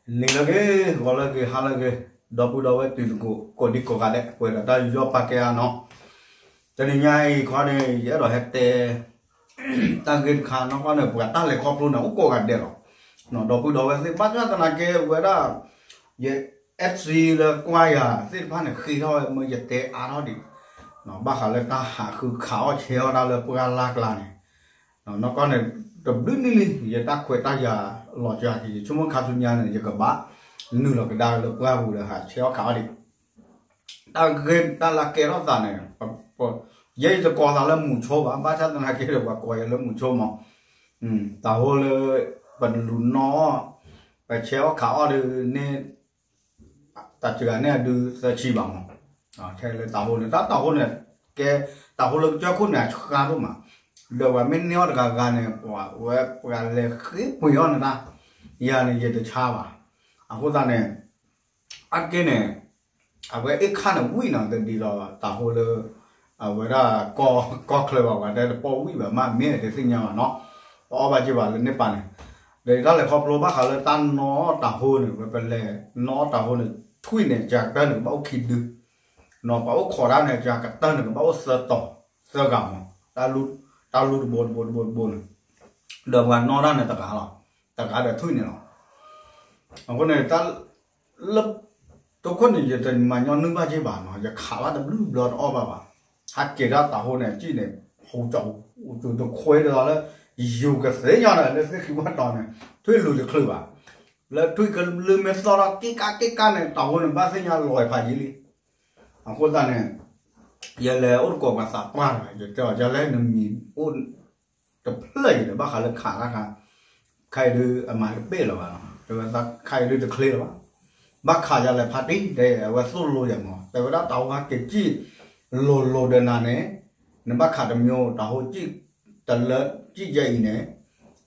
နံၤလၢအဂ့ၤ ဂီၤလၢအဂ့ၤ ဟါလၢအဂ့ၤ ဒီပုၢ်ဒီဝဲၢ်တံၤသကိး ကိးဒံကိးဂၤဒဲး ပှဲၤဒီးတၢ်ယူးယီၣ်ပာ်ကဲအါနီၤ, တနံၤညါအံၤခီန့ၣ် ယအဲၣ်ဒိးဟဲတဲ တၢ်ဂ့ၢ်တခါနီၤ ခီန့ၣ် ပှၤတၢ်လဲၤခီဖျိန့ၣ် အိၣ်ကိးဂၤဒဲးလီၤ. ဒီပုၢ်ဒီဝဲၢ်သ့ၣ် ဘၣ်ဆၣ်သနာ်က့ဝဲဒၣ် ယ FC လၢကွၢ်ယၤသ့ၣ်တဖၣ်န့ၣ် ဃ့ထီၣ်ဝဲမ့ၢ်ယတဲအါထီၣ်ဒံး ဘၣ်ဃးလၢတၢ်ဟးဃုခးအီၣ်ဆဲးအီၣ်တၢ်လၢပှၢ်လၢ်ကျါန့ၣ် နီၢ်ကီၢ်န့ၣ် တဘျုးနံၣ်လံ ယတၢ်ခွဲးတၢ်ယာ်လီၤစှၤက့ၤ ယဆိကမိၣ်ခါဆူညါန့ၣ် ယကဘၣ်နုာ်လီၤကဒါလၢပှၢ်ပူၤဒီးဟးဆဲးအီၣ်ခးအီၣ်ဒံး တၢ်ဂ့ၢ်တၢ်လၢကဲထီၣ်သးန့ၣ် ယဲယတကိးသးလၢမုဆိဘၣ် ဘၣ်ဆၣ်သနာ်က့ဒီး ပှၤကိးယၤလၢမုဆိမး, တၢ်ဟိလၢ ပလူၤနီၣ်အီၣ် ပဆဲးအီၣ်ခးအီၣ်ဒီးန့ၣ် တၢ်စှၤန့ၣ်အဒုးသၢဆံဘၣ်မး, ထဲလၢတၢ်ဟိန့ၣ် တၢ်တၢ်ဟိန့ၣ် ကဲ တၢ်ဟိလၢကစၢၢ်ခိၣ်န့ၣ် အဆှါဒိၣ်မး, ဒီးပှၤမ့ၢ်န့ၢ်အီၣ်တဂၤဂၤန့ၣ် ပှၤဝဲပှၤလဲၤဃ့ပှ့ၤအီၣ်န့ၣ်တၢ်, ယၤန့ၣ် ယတဆါဘၣ်, အဃိသတးန့ၣ် အါတက့ၢ်န့ၣ် အဝဲအ့ၣ်ခါန့ၣ်ဝံၣ်နီၤ တဒ်သိးတၢ်ဟိလၢ အဝဲဒၣ် ကီၢ်ချၢဘၣ် ပှၤတဲတပီၢ်ဝံၣ်ဘၣ် မ့ၢ်မ့ၢ်တသ့ၣ်ညါဘၣ်နီၤ, တအီၣ်ဘၣ်က့ၤဘၣ်လၢန့ၣ်ပာ်န့ၣ်, ဒီးတၢ်လဲၤခီဖျိဘၣ်ဃးလၢတၢ်နီၣ်တၢ်ဟိန့ၣ် ဝဲပလဲၤနီၣ်တၢ်ဟိန့ၣ် ထွံၣ်န့ၣ် ကကတၢၢ်န့ၣ် ကဘၣ်အိၣ်ခံဒု နီၤ ပှၤအိၣ်ခိးတၢ်န့ၣ် ကကတၢၢ်န့ၣ် ကဘၣ်အိၣ်သၢတီၤ သၢဂၤမး, တၢ်လူတဘိတဘိတဘိတဘိန့ၣ်, ဒီးပှၤနီၣ်တၢ်န့ၣ်တဂၤလီၤ, တဂၤဒီးထွံၣ်န့ၣ်လီၤ. အဃိန့ၣ် တၢ်လၢ တိခိၣ်န့ၣ် ယတမၤညီနုၢ်ဘၣ်က့ၤဘၣ်နီၤ, ယခးဘၣ်တဘျုးဘျီတအီၣ်ဘၣ်ဘၣ်, ဟးက့ၤဒၣ်တၢ်ဟိန့ၣ် အစံၣ်န့ၣ် ဟူကၠီ တခွဲဒီးလၢ ယူၤကသ့ညီဒီး လၢသ့ၣ်ခံဘၣ်တီၤန့ၣ် ထွံၣ်လူၤတချုးဘၣ်, လၢထွံၣ်ကလုၢ်မ့ၢ်သီၣ်ထီၣ်က့ၣ်ကးက့ၣ်ကးန့ၣ် တၢ်ဟိန့ၣ် ဘၣ်သ့ၣ်ညါလီၤဖးယံၤလံ, အဃိသတးန့ၣ် ယလဲၤအိၣ်တကိးပှၤသးပှၢ်တဂၤ ယတဲအီၤ ယလဲၣ်နမံၤအိၣ် တဖျၢၣ်ယၤဒီး ဘၣ်ဃးလၢခးတၢ်ခါ, ခါအံၤဒုးအမၤတပ့ၢ်လၢၤဘၣ်နီၤ, တဲဝဲခါအံၤဒုးတချ့လၢၤဘၣ်, ဘၣ်ခးယၤလဲၤဖးတံၢ် တဲအဝဲသိၣ်လိယၤမး တဲဝဲဒၣ်တၢ်ဟိဟဲက့ၤစံၣ်လိၤလိၤဒီးနၤန့ၣ်, နဘၣ်ခးတမံၤ တၢ်ဟိစံၣ်တလၢစံၣ်ယဲအံၤန့ၣ်,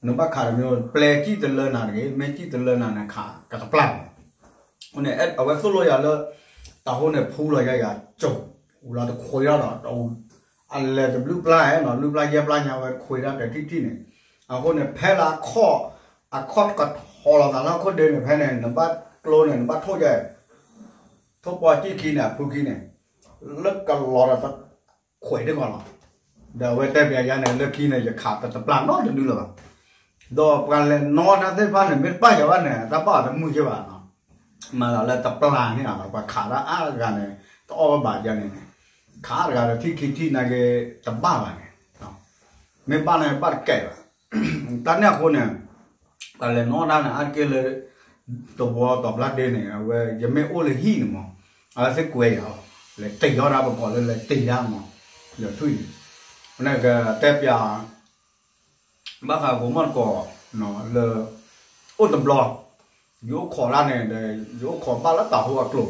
နဘၣ်ခးတမံၤ ပျဲစံၣ်တလၢနၤတဂ့ၤ မ့ၢ်စံၣ်တလၢနၤန့ၣ် ခးကတပျၢ်န့ၣ် အဝဲသိၣ်လိယၤလၢ တၢ်ဟိန့ၣ် ဖူလီၤယၤယၤစိၤ လီၤတခွဲးထီၣ်ဒီး အလဲၤတဘျုးပျၢ်နီၤ ဘျုးပျၢ်ယဲၢ်ပျၢ်ညါဝဲခွဲးဒၣ်တထံၣ်ထံၣ်န့ၣ်, အဃိန့ၣ် ဖဲလၢအခီၣ် အခီၣ်ကထီၣ်လီၤသးလၢဟီၣ်ခိၣ်ဒ့န့ၣ် ဖဲန့ၣ် နဘၣ်ကျိန့ၣ် နဘၣ်ထိၣ်ယဲၢ် ထိၣ်ပီစံၣ်ခံန့ၣ် အဖုခံန့ၣ် လၢကလီၤဒီးခွဲးဒၣ်ဂီၤလီၤ, ဒီးအဝဲတဲပျးယၤန့ၣ် လၢခံန့ၣ် ယခးတပျၢ်နီတဒုလၢၤဘၣ်, ဒီးပှၤလဲၤနီၣ်တၢ်သ့ၣ်တဖၣ်န့ၣ် မ့ၢ်တပၢ်ယၤဘၣ်န့ၣ် တၢ်ဘၣ်အီၤတမုာ်က့ၤဘၣ်နီၤ, မၤလီၤလၢတပျၢ်န့ၣ်လီၤ ပှၤခးတၢ်အါဂၤန့ၣ် တအီၣ်ဘၣ်ဘၣ်ယၤန့ၣ်န့ၣ်, ခးတဂၤဒီးထံၣ်ခံထံၣ်နာ်က့ တဘၣ်ဘၣ်န့ၣ်, မ့ၢ်ဘၣ်န့ၣ်ဘၣ်တကဲဘၣ်, တၢ်န့ၣ်အဃိန့ၣ် ပှၤလဲၤနီၣ်တၢ်န့ၣ် အါတက့ၢ်လၢ တဝီတီၤဘျါဒ့န့ၣ် အဝဲ ယမ့ၢ်အိၣ်လၢဟံၣ်န့ၣ်မး အဝဲသ့ၣ်ကွဲးယၤလီၤ, လဲၤတ့ၢ်အီၣ်တၢ်ပကိးလၢလဲၤတ့ၢ်တၢ်မး, ဒီးထွံၣ်န့ၣ်, န့ၣ်ကတဲပျး ဘၣ်ဃးဂီၤမီၢ်တကိး လၢ အိၣ်တဘျီ ယအိၣ်ခိးတၢ်န့ၣ်ဒီး ယအိၣ်ခိးဘၣ်လၢတၢ်ဟိအကျိၤ,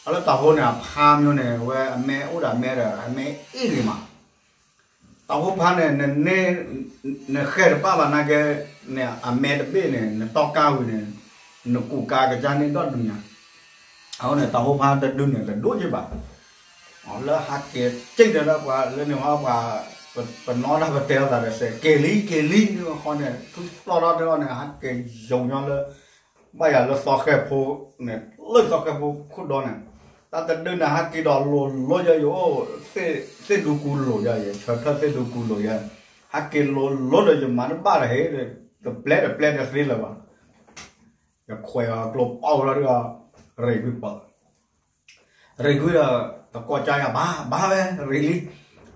အလၢတၢ်ဟိန့ၣ် အဖါမျိုးန့ၣ် အဝဲအမဲအိၣ်ဒီးအမဲဒီး အမဲအ့ၣ်ဂ့ၤမး, တၢ်ဟိဖါန့ၣ် နန့ၢ် နဃဲတပၣ်ဘၣ်နာ်က့ န့ၣ် အမဲတဘ့ၣ်န့ၣ် နတီၢ်ကၢ်ဝံၤန့ၣ် နကူးကါကစၢ်န့ၣ်ဒီဒူၣ်ညါ, အဃိန့ၣ် တၢ်ဟိဖါတဒုန့ၣ် တဒိၣ်က့ၤဘၣ် လၢဟးက့ၤစံၣ်ဒီးပှၤလၢန့ၣ်ဟီ ပှၤ ပနီၣ်တၢ်ပတဲအသးဒီးစဲး က့ၤလံက့ၤလံ ဃီန့ၣ် ထူၣ်တီၢ်ထီၣ်တၢ်အီၤန့ၣ် ဟးက့ၤယိာ်ညီလၢ ဘၣ်ယၤလၢသီဃဲဖိန့ၣ် လၢသီဃဲဖိခိၣ်ဒီန့ၣ် တၢ်တဒုန့ၣ် ဟးက့ၤဒီးလိၤလိၤယၤ ယအိၣ် သ့ၣ်ဒူကူလိၤယၤ ယဆၢထၢၣ်သ့ၣ်ဒူကူလိၤယၤ ဟးက့ၤလိၤလိၤဒီး ယမၤတဘၣ်တဟ့ၣ် တပျဲတပျဲတသ့လၢၤဘၣ် ယခွဲးအီၤကျိပီၢ်ဝဲလီၤဒီး ရ့ကွံာ်ပၢၢ် ရ့ကွံာ်ဒီး တကိးကါယၤဘၣ် ဘၣ်ဝဲ ရ့လံ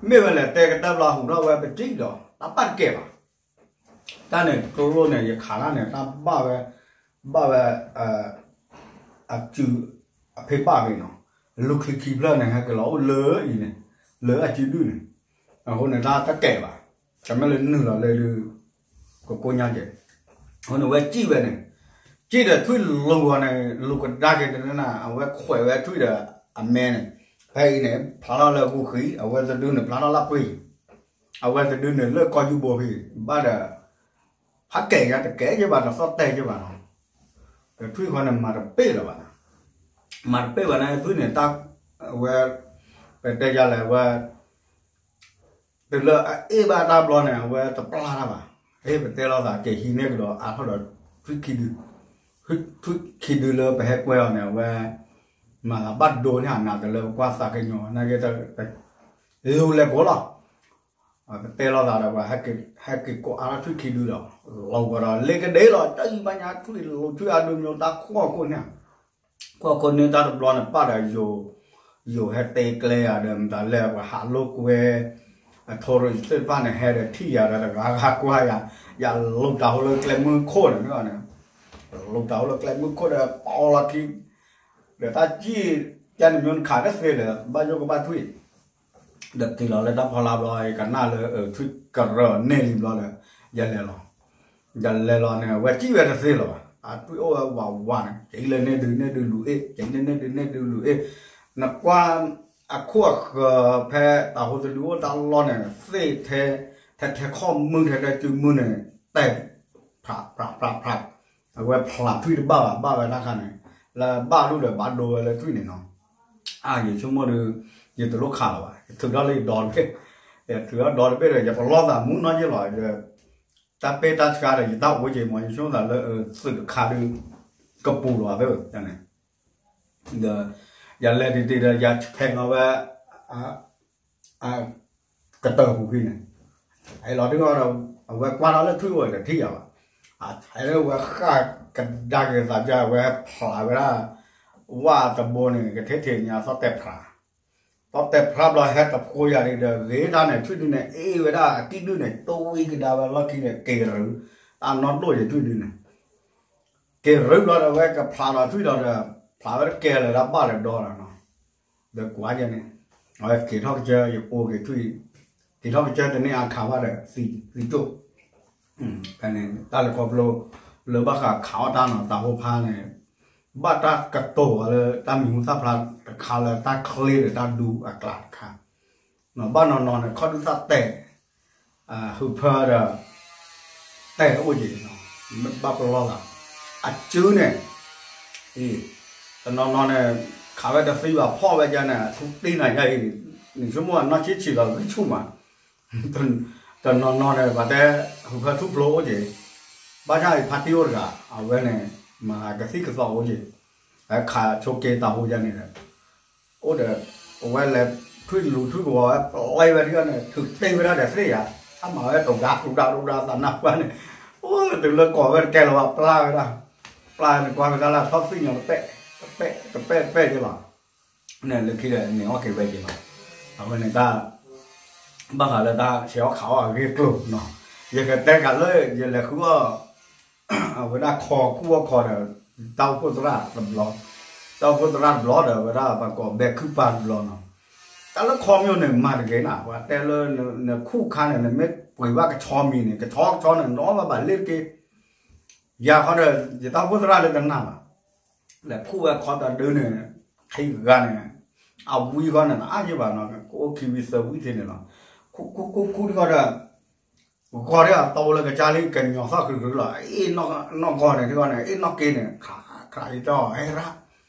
မ့ၢ်ဝဲလဲၣ် တဲကတၢၢ်ဘျီဟူးထီၣ်ဝဲပစံၣ်ဒီး တၢ်ဘၣ်တကဲဘၣ် တၢ်န့ၣ်ကျိန့ၣ် ယခးတၢ်န့ၣ် တၢ်ဘၣ်ဝဲ ဘၣ်ဝဲ အစု အဖ့ဘၣ်ဖ့နီၤ လူၤချံခံဖျၢၣ်န့ၣ် ဟဲက့ၤလီၤအိၣ်လၢအံၤန့ၣ် လၢအစုဒုၣ်န့ၣ် အဃိန့ၣ် တၢ်တကဲဘၣ် တမ့ၢ်လၢနုာ်လီၤလၢဒုး ကကိညါကဲ အဃိန့ၣ် ဝဲစံၣ်ဝဲန့ၣ် စံၣ်ဒီးထွံၣ်လူၤအီၤန့ၣ် လူၤကဒါက့ၤတနၤ အဝဲခွဲးဝဲထွံၣ်ဒီးအမဲန့ၣ် ဖဲအံၤန့ၣ် ဖျါထီၣ်လၢအပူၤဃံ အဝဲတဒုန့ၣ် ဖျါထီၣ်လၢပှ့ၤ အဝဲတဒုန့ၣ်လၢကီၢ်ယူဘိဖံ ဘၣ်ဒီး ဟးကဲက့ၤတကဲက့ၤဘၣ် တသီၣ်တဲက့ၤဘၣ်နီၤ ဒီးထွံၣ်ဃီန့ၣ် မၤတပ့ၢ်လၢၤဘၣ် မၤတပ့ၢ်ဘၣ်န့ၣ် ထွံၣ်န့ၣ် တၢ် အဝဲ ပတဲယၤလဲၣ် အဝဲ တုၤလၢအအ့ၣ်ဘၣ်တၢ်ဘျီန့ၣ် အဝဲတပျၢ်တၢ်ဘၣ် အ့ၣ် ပတဲလိာ်သးက့ၤဟံးန့ၢ်ကဒီးအါထီၣ်ဒီး ထွံၣ်ခံဒု ထွံၣ်ခံဒုလၢပဟဲကွဲအီၤန့ၣ် အဝဲ မၤသးဘၣ်ဒိန့ၣ် အနးတလၢပကွၢ်သးကညီၤ နာ်က့ လူၤလဲၤကိးလီၤ. ပတဲလိာ်သးဒီးပှၤ ဟဲက့ၤကိးအါထီၣ်ထွံၣ်ခံဒုဒီး လီၤကဒီးလ့ကဒ့လီၤ တၢ်အံၤဘၣ်ညါထွံၣ်လိၤထွံၣ်အါဒုမ့ၢ်တၢ်ခိၣ်ခိၣ်န့ၣ် ခိၣ်ခိၣ်န့ၣ်တၢ်တဘျီန့ၣ် ပၣ်ဒီးယိၤ ယိၤဟဲတ့ကျဲယၤဒီး မတၤလဲၣ် ပှၤဟးလိာ်ကွဲ အထိရသ့ၣ်တဖၣ်န့ၣ် ဟဲဒီးထံၣ်ယၤဒီးတဂၤဂၤကွၢ်ယၤ ယလူၤတၢ်ဟိလၢကျဲမုၢ်ခိၣ်န့ၣ်န့ၣ် လူၤတၢ်ဟိလၢကျဲမုၢ်ခိၣ်ဒီး ပီလီၤခံ ဒီးတၢ်စံၣ် ကန့ၣ်မ့ၢ်နခးတသ့လၢၤ ဘၣ်ယိၣ်ကဘၣ်ထွံၣ် ဒီးက့ၤလီၤလၢတၢ်ဖီလာ်ဘျီ ယကနၣ်လၢထွံၣ်ကရၢၢ်န့ၢ်လံဘျီဒီး ယလဲၤလီၤ ယလဲၤလီၤန့ၣ် အဝဲစံၣ်ဝဲတသ့လၢၤဘၣ် အထွံၣ်အိၣ်ဝဲဝးဝးန့ၣ် က့ၤလၢန့ၣ်ဒုးန့ၣ်ဒုးလူၤအ့ၣ် က့ၤလၢန့ၣ်ဒုးန့ၣ်ဒုးလူၤအ့ၣ် နကွၢ် အခိၣ်အဃၢၤဖဲတၢ်ဟိတဒုအိၣ်တၢ်လီၢ်န့ၣ် သ့ၣ်ထဲ ထဲထဲခီၣ်မုၢ်ထဲထဲစုမုၢ်န့ၣ် တဲ ဖြးဖြးဖြးဖြး အဝဲဖျးထွံၣ်တဘၣ်ဘၣ် ဘၣ်ဝဲတၢ်ခါန့ၣ် လၢဘၣ်ဒိၣ်ဒီးဘၣ်ဒိဝဲလၢထွံၣ်န့ၣ်နီၤ အါယဆိကမိၣ်ဒီး ယတလိၣ်ခးလီၤဘၣ် ယထုးထီၣ်လၢယဒီတဘ့ၣ် ယထုးထီၣ်ဒီတဘ့ၣ်ဒီး ယပလီၢ်သးမူနီၢ်ယ့ၢ်လီၤ တၢ်ပ့ၢ်တၢ်ဆှါဒီး ယတၢ်အိၣ်က့ၤမး ယဆိကမိၣ်သးလၢ သုးတခါဒီး ကပူၤလီၤသၢ ဒီး ယလဲၤတံၤတံၤဒီး ယဖဲးလီၤဝဲ ကတၢၢ်ပူၤဖဲန့ၣ် အလီၤဒုးဒီး အဝဲကွၢ်ထီၣ်လၢထွံၣ်အိၣ်ဒီးထံၣ်ယၤဘၣ် အထဲဝဲဃၣ်ကဒါက့ၤသးကၢ် အဝဲဖျးဝဲဒၣ် ဝၣ်တဘိန့ၣ် ကထဲထဲညါသီၣ်တဲာ်ဖျး သီၣ်တဲာ်ဖျးဘျီဟဲတဖိယၤဒံးဒီး ဂ့ၤတၢ်န့ၣ် ထွံၣ်ဒုန့ၣ် အ့ၣ်ဝဲဒၣ်အကံၣ်ဒုန့ၣ် တဝံကဒါဝဲလီၢ်ခံန့ၣ် က့ၤရူၤ တၢ်နီၢ်ဒိၣ်ယထွံၣ်ဒုန့ၣ် က့ၤရူၤဘျီဒီး အဝဲကဖျးဒီးထွံၣ်ဒီး ဖျးဝဲတကဲလၢၤတၢ်ဘၣ်လၢၤဒီဒီးနီၤ ဒီးကွၢ်ယဲန့ၣ် အဝဲက့ၤထီၣ်ကစၢၢ် ယပိာ်က့ၤထွံၣ် က့ၤထီၣ်ကစၢၢ်တန့ၢ်အါခးဘၣ်ဒီး သံကၠိၣ် ဖဲန့ၣ် တၢ်လဲၤခီဖျိ လၢဘၣ်ဃးခးအီၣ်တၢ်နီၤ တၢ်ဟိဖးန့ၣ် ဘၣ်တၢ်ကတိၤအီၤလၢတၢ်မံၤဟူသၣ်ဖျါတခါလၢတၢ်ချ့ဒီးတၢ်ဒူအကျးတခါ ဘၣ်နီၤနီၤန့ၣ် ခီၣ်ဒုသၣ်တဲာ် ဟုးဖၢဒီး တဲာ်အိၣ်က့ၤ ဘၣ်ပလီၢ်သး အစုန့ၣ် တနီၤနီၤန့ၣ် ခးဝဲတသံဘၣ်ဖီၣ်ဝဲကန့ၣ် ထူတ့နၤယါအံၤ နဆိကမိၣ်အနီၢ်ဆံးဆံးလီၤဂံၢ်ဆူၣ်မး တနီၤနီၤန့ၣ် ပှၤတဲ ဟုးဖၢထူၣ်ဖျိအိၣ်က့ၤ ဘၣ်ဆၣ်အံၤဖါတံၢ်အိၣ်တဂၤ အဝဲန့ၣ် မၤကသံၣ်ကသီအိၣ်က့ၤ ခးဆိက့ၤတၢ်ဟူယါန့ၣ်ဒီး အိၣ်ဒီး အဝဲလဲၤထွံၣ်လူၤထွံၣ်ကဝီၤဝဲ ပျဲဝဲဒ်န့ၣ် ထုးတ့ၢ်ဝဲဒၣ်ဒီးသ့ၣ်ယါ အမၤဝဲတဝါတူၢ်ဒါတူၢ်ဒါသးနၢ်ပှၢ်န့ၣ် အိၣ်တုၤလၢကိးဝဲတကဲလၢၤဘၣ် ပျၢ်ဝဲဒၣ် ပျၢ်န့ၣ်ကွၢ်ဝဲဒၣ်လၢထီၣ်သ့ၣ်ညါတပဲၣ် တပဲၣ်တပဲၣ်တပဲၣ်က့လီၤ န့ၣ်လၢခံဒီးန့ၣ်အီၣ်က့ၤဝဲက့လီၤ အဝဲန့ၣ်တၢ် ဘၣ်ဃးလၢတၢ်ဆဲးအီၣ်ခးအီၣ်အဂ့ၢ်အကျိၤနီၤ ယကတဲဃာ်လၢယလဲၤဃုအီၣ် အဝဲဒၣ်ခီခူၣ်အီၣ်ခီဒီး တၢ်အိၣ်ဖှိၣ်သရၣ်တဘျီ တၢ်အိၣ်ဖှိၣ်သရၣ်တဘျီဒီး အဝဲဒၣ်ပှၤကိးဘဲခုၣ်ပၢ်တဘျီနီၤ တၢ်လၢခီမ့ၢ်န့ၣ် မၤတဂ့ၤနၤ ပှၤတဲလၢနခူၣ်ခါန့ၣ် နမ့ၢ်ပှ့ၤဘၣ်ကဆီမံၤန့ၣ် ကဆီကဆီန့ၣ် နီၢ်ဘၣ်ဘၣ်လ့ၣ်တက့ၢ် ယၤခီဒီး ယတၢ်အိၣ်ဖှိၣ်သရၣ်လၢတနၢ်ဘၣ် လဲၤခူၣ်ဝဲခီတဒုန့ၣ် ခံဂၤန့ၣ် အဝံခီန့ၣ် နအါယံဘၣ်နီၤ ကအိၣ်ခံဝံသၢဝံထဲန့ၣ်လီၤ ခူၣ်ခူၣ်ခူၣ်ခူၣ်တခီဒီး ဂီၤဒၣ်အတီလၢကစၢ်လံကညီၤသီၣ်ကြူးကြူးလီၤ အ့ၣ်နီၢ်ဂီၤန့ၣ် တခီန့ၣ် အ့ၣ်နီၢ်က့န့ၣ် ခးခးယတဲအီၤ ဟဲရၣ်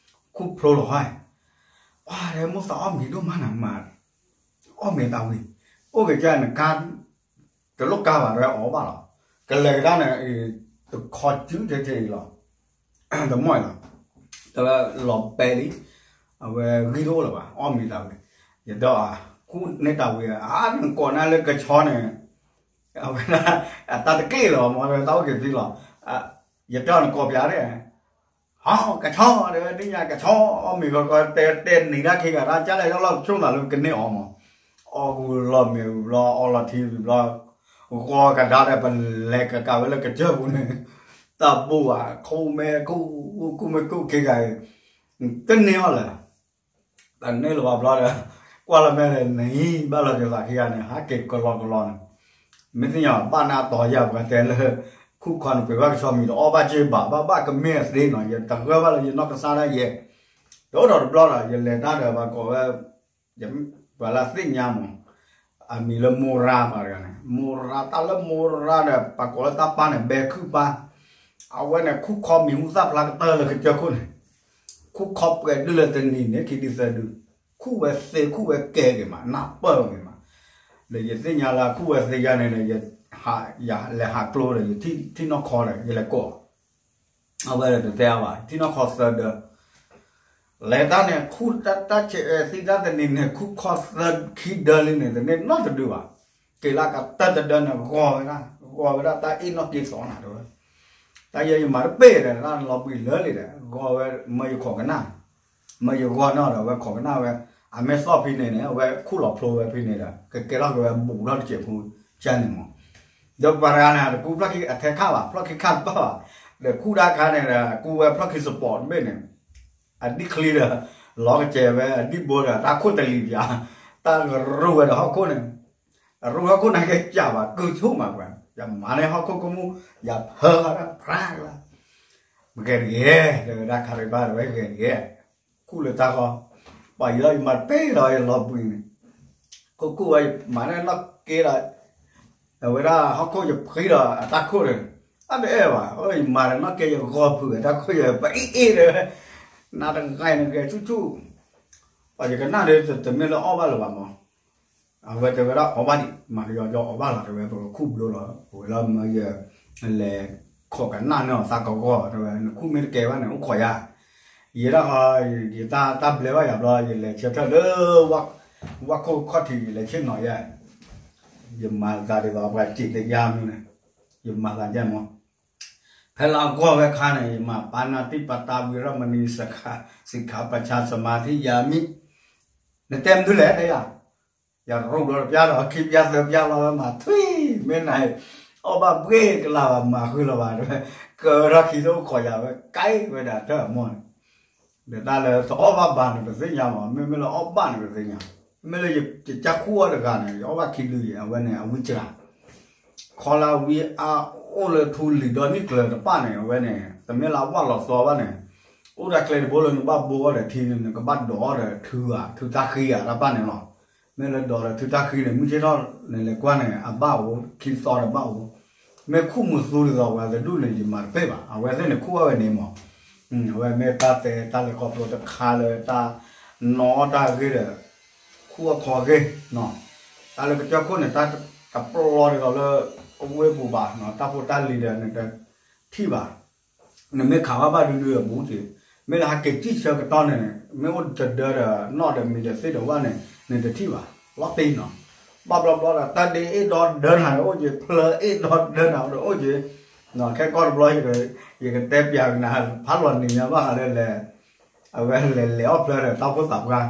ခူၣ်ဖျိလီၤဟဲ ပှၤတဲမိၢ်သးအီၣ်မ့ၤဒိၣ်မးနၤမး အီၣ်မ့ၤတၢ်ဝံၤ အိၣ်က့ၤကၢ်နကါ တလိၣ်ကါဘၣ်ဝဲအီၣ်ဘၣ်လီၤ ကလဲၤကဒါန့ၣ် တခီစုထဲထဲအံၤလီၤ တမီၢ်အံၤလီၤ တလီၤပဲလံ အဝဲဂံၢ်တအိၣ်လၢၤဘၣ် အီၣ်မ့ၤတၢ်ဝံၤ ယတဲအီၤ ခူၣ်န့ၢ်တၢ်ဝံၤ အါနကိးနၤလၢကဆီန့ၣ် အဝဲဒၣ် အတၢ်တကျ့ၣ်လီၤ မ့ၢ်ဝဲတၢ်အိၣ်က့ၤသံလီၤ ယတဲအီၤနကိးပၠးန့ၣ် ဟီ ကဆီ တဲဝဲဒ်ညါ ကဆီ အီၣ်မ့ၤကီကီ တဲတဲနံၤဒၣ်ခံဂၤဒၣ် ကၢ်လဲၣ်ယီၣ်လီၤဆိၣ်နၤလၢကန့ၢ်အီၤမး အီၣ်ဂူၤလီၤမ့ၤဘျီ အီလီၤထံဘျီ ဂီၤကဒါဒီးပလဲၤကကးဝဲလၢကစၢၢ်ပူၤန့ၣ် တၢ်ဘိၣ်ဘၣ် ခိၣ်မဲခိၣ် ခိၣ်မဲခိၣ်ခံဂၤအံၤ တန့ၢ်အီၤလၢၤ တန့ၢ်လၢၤဘၣ်ဘျီဒီး ကွၢ်လီၤမဲာ်ဒီးနံၤ ဘၣ်လီၤက့ၤသးခံဂၤန့ၣ် ဟးက့ၤကလီကလီန့ၣ် မ့ၢ်သ့ၣ်ညါဘၣ်နၤတီၤယၤပှၤတဲလၢ ခူၣ်ခီန့ၣ် ပှ့ၤဘၣ်ကဆီမံၤဒီးအီၣ်ဘၣ်က့ဘၣ် ဘၣ်ဘၣ်ကမ့ၢ်သ့နီၤ ယတဂၢၢ်ဘၣ်လၢယနီၢ်ကစၢ်ဒၣ်ယဲ တအိၣ်ဒီးတဘျီဒီး ယလဲၤတၢ်ဒီးပှၤကိးဝဲ ပှၤလၢသ့ၣ်ညါမး အမံၤလၢမိရါပှၤတဂၤန့ၣ် မိရါတၢ်လၢမိရါဒီး ပှၤကိးလၢတၢ်ပၢ်န့ၣ် ဘဲခုၣ်ပၢ် အဝဲန့ၣ် ခူၣ်ခီမံၤဟူသၣ်ဖျါကတၢၢ်လၢကစၢၢ်ခိၣ်န့ၣ် ခူၣ်ခီပှဲၤဒုလၢတနံၤန့ၣ် ခံဒုသၢဒု ခူၣ်ဝဲသ့ခူၣ်ဝဲကဲက့ၤမး နၢ်ပၢၢ်က့ၤမး ဒီးယသ့ၣ်ညါလၢခူၣ်ဝဲသ့ယါန့ၣ်ဒီး ယလဲၤဟးကျိဒီး ယထံၣ်နီၢ်ခီဒီး ယလဲၤကိး အဝဲတတဲအါဘၣ် ထံၣ်နီၣ်ခီသၢဒၢ လဲၤတၢ်န့ၣ် ခူၣ်တၢ်ဆဲးသံတၢ်တနံၤန့ၣ် ခူၣ်ခီသၢခံဒၢလံန့ၣ် တန့ၢ်နီတဒုဘၣ်. က့ၤလၢကတၢၢ်တဒၢန့ၣ် ဂီၤဝဲဒၣ် ဂီၤဝဲဒၣ်တၢ်အ့ၣ်နီၣ်က့ၤသီနၤတဲဝဲ, တၢ်ယဲယမၤတပ့ၢ်ဒီး တၢ်လီၤဘှံးလၢာ်လံဒီး ဂီၤဝဲ မၢယခိးကနၣ် မၢယဂီၤနီၣ်ဒီး အဝဲခိးကနၣ်ဝဲ အမ့ၢ်သီၣ်ဖဲန့ၣ်န့ၣ် အဝဲခူၣ်လီၤဖျိဝဲဖဲန့ၣ်ဒီး ကကဲထီၣ်က့ၤဝဲဘူးထီၣ်တစဲးဖိကန့ၣ်မး. ဒီးပှၤတဂၤန့ၣ် တကူဖျီၣ်ခံအထဲခါဘၣ် ဖျီၣ်ခံခါတဘၣ်ဘၣ်, ဒီးခူၣ်တၢ်ခါန့ၣ်ဒီး ကူဝဲဖျီၣ်ခံ support တဘ့ၣ်န့ၣ် အဒံၣ်ချံဒီး လီၤကစဲးဝဲ အဒံၣ်ဘိဒီး တၢ်ခိၣ်တလံၤပၠး တၢ်ကရူၢ်ဝဲဒီးဟီၣ်ခိၣ်န့ၣ် အရူၢ်ဟီၣ်ခိၣ်န့ၣ်ကစၢ်ဘၣ် ကုၢ်ဆူၣ်မးပှၤ ယမၤန့ၢ်ဟီၣ်ခိၣ်ကမူၣ် ယဖၢဃီတၢ်ဖြါလီၤ ပဂဲၤတဂ့ၤ တဲဝဲဒၣ်ခါရံဘၣ် တဲဝဲဂဲၤတဂ့ၤ, ခူၣ်လၢတၢ်ဃီ, ပှၤယံၤလီၤယမၤတပ့ၢ်လီၤ ယလီၤဘှံးန့ၣ်, ခိၣ်ခိၣ်ဝဲယမၤန့ၢ်နီၣ်က့ဒီး အဝဲဒၣ်ဟီၣ်ခိၣ်ယဖှံဒီးအတၢ်ခိၣ်န့ၣ်, အတအဲၣ်ဘၣ် အၢ ယမၤဒီးနီၣ်က့ ယဂီၤဖုးအတၢ်ခိၣ်ယပအ့ၣ်အ့ၣ်ဒီး, နတဂၤန့ၣ်ဂဲၤဆူၣ်ဆူၣ်, ပှၤယကနၣ်ဒီးတမ့ၢ်လၢအီၣ်ဘၣ်လၢၤဘၣ်မး အဝဲတဲဝဲဒၣ်အီၣ်ဘၣ်ဒံး မၤကယီကယီအီၣ်ဘၣ်လီၤ တဲဝဲ ပကခူၣ်ဘျိလီၤ ပဝဲလၢမၢယ လဲၤခိးကနၣ်န့ၢ်အီၤသးကဂီၢ် တဲဝဲ နခူၣ်မ့ၢ်တကဲဘၣ်န့ၣ် အိၣ်ခိးယၤ, ယဲဒၣ်ဃီ ယတၢ်ဘျဲဘၣ်ယၤဘျီ ယလဲၤဆၢထၢၣ်လၢ ဝၣ်ခိၣ်ခီၣ်ထံး ယလဲၤဆ့ၣ်နီၤယဲ, ယမၤသးဒ်သိးပှၤစံးတယါမနုၤန့ၣ်, ယမၤသးဒ်မး ဖဲလၢအဂီၢ်ဝဲခါန့ၣ် ယမၤပါဏာတိပါတာ ဝေရမဏီ สิกขา ပၢဆှာ สมาธิ ယၤမံ, နတဲမနုၤလဲၣ်တဲယၤ, ယရူၢ်ဒီးတပျၢ်ဒီးခံပျၢ်သၢပျၢ်လီၤ မၤထွံၣ် မ့ၢ်နၤ အီၣ်ဘၣ်ဘှ့ၣ်ကလၤဘၣ် မၤဃုလီၤဘၣ်တဲဝဲ, ကထီၣ်ခံလၢအိၣ်ခိးယၤဝဲ ကဲဝဲဒၣ်တၢ်အမီၢ်န့ၣ်, ဒီးတၢ်လၢတအီၣ်ဘၣ်ဘၣ်န့ၣ် ပသ့ၣ်ညါမး မ့မ့ၢ်လၢအီၣ်ဘၣ်န့ၣ် ပသ့ၣ်ညါ, မ့ၢ်လၢယကစၢ်ခူၣ်အီၣ်တဂၤန့ၣ် ယအီၣ်ဘၣ်ခံဒုယဲ အဝဲန့ၣ် အဝံစှၤ ခီလၢဝံအါအိၣ်လၢထူလံာ်ဒီနံၣ်ကျၢၤတဖၣ်န့ၣ် အဝဲန့ၣ် တမ့ၢ်လၢအဝၣ်လီၤသီဘၣ်န့ၣ်, အိၣ်ဒၣ်ကျဲတဘိလၢနဘၣ်ဘိအီၤဒီးထံန့ၣ် နကဘၣ်ဒိးအီၤဒီးထုဧါ ထုတၢ်ဃံဧါ တၢ်ပၣ်န့ၣ်လီၤ. မ့ၢ်လၢဒိးဒီးထုတၢ်ဃံန့ၣ် မုၢ်ဆ့ၣ်ထီၣ်န့ၣ်လဲၤကွၢ်န့ၣ် အဘၣ်အိၣ် ခံသီဒီးဘၣ်အိၣ်, မ့ၢ်ခူၣ်မုာ်သူဒ်သိးပှၤတဒူၣ်န့ၣ် ယမၤတပ့ၢ်ဘၣ် အဝဲသ့ၣ်န့ၣ်ခူၣ်အီၣ်ဝဲန့ၣ်မး, အဝဲမ့ၢ်တၢ်တဲတၢ်လဲၤခီဖျိတခါလၢတၢ်နီၣ်တၢ်ဂ့ၤဒီး ခူၣ်အီၣ်ခီအဂ့ၢ်, တၢ်လၢကစၢၢ်ခိၣ်န့ၣ် တၢ်တပျီဒ်သိးလၢ အဝ့ၢ်ပူၤဘၣ် တၢ်ဖိတၢ်လံၤဒီးနတထံၣ်ဘၣ်, နမ့ၢ်ခးဘၣ်ဘၣ်ဒုဒုအဘူးက့ၤ, မ့ၢ်လၢဟးက့ၤစံၣ်ဆၢကတီၢ်န့ၣ် မ့ၢ်အိၣ်တဒၢဒီးနီၣ်ဒီးမံၤဒီးသ့ၣ်ဒီးဝၣ်န့ၣ် နတထံၣ်ဘၣ်, လီၤတံၢ်နီၤ, ဘၣ်ဘျီဘျီဒီး တၢ်ဒ့အ့ၣ်ဒီဒၢနၤဒီးအိၣ်က့ၤ ဖျၢအ့ၣ်ဒီဒၢနၤဒီးအိၣ်က့ၤ, ခဲကီၢ်တဘျီ ယကတဲပျးကနၤ ဖးလီၤနံၤညါဘၣ်ဃးလၢလဲၤ အဝဲလဲၤလဲၤအီၣ်ဖျၢဒီးတၢ်အိၣ်ဖှိၣ်သးပှၢ်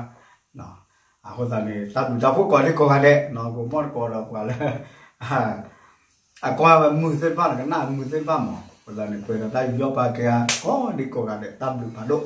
အဃိသတးန့ၣ် တၢ်ဘျုးတၢ်ဖှိၣ်ကိးဒံကိးဂၤဒဲး ကမီၣ်တကိးဒီးပှၤလၢ အကွၢ်ဝဲမုာ်သ့ၣ်တဖၣ်န့ၣ် ကနၣ်မုာ်သ့ၣ်တဖၣ်မး အဃိသတးန့ၣ် ပှဲၤဒီးတၢ်ယူးယီၣ်ပာ်ကဲကိးဒံကိးဂၤဒဲး တၢ်ဘျုးဖးဒိၣ်